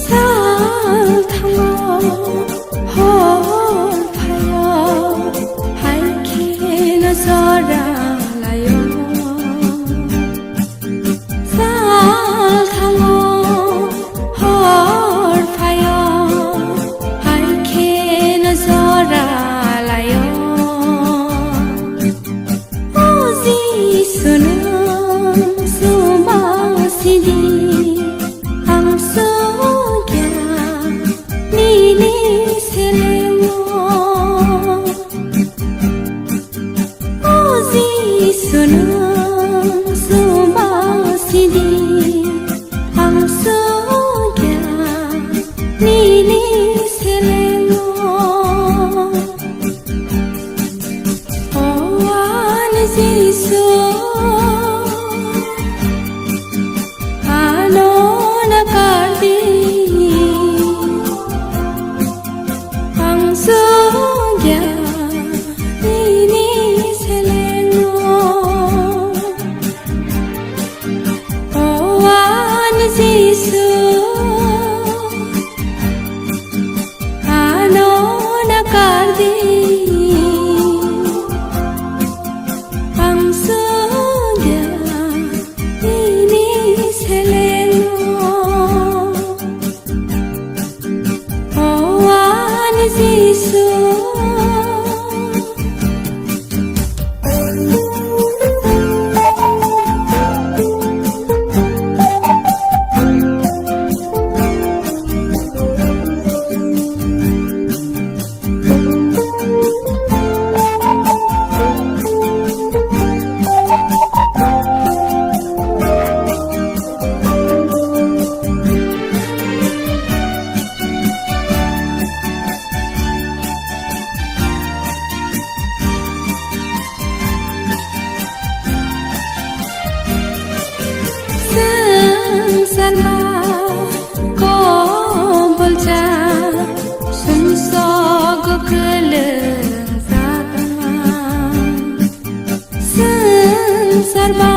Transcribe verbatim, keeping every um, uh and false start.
Sal thango, hor phaio, hai kheno jora laio. Sal thango, hor phaio, hai kheno jora laio. O Jisu, nwng chuma sidi, ang songya nini selengo. O Jisu, nwng chuma sidi, ang songya nini selengo. O ani Jisu, ano nakardi, ang songya nini selengo. O ani Jisu, ano nakardi, ang songya nini selengo. O ani Jisu. Swngcharma kobolcha, sumsogo kwlwng satma. Swngcharma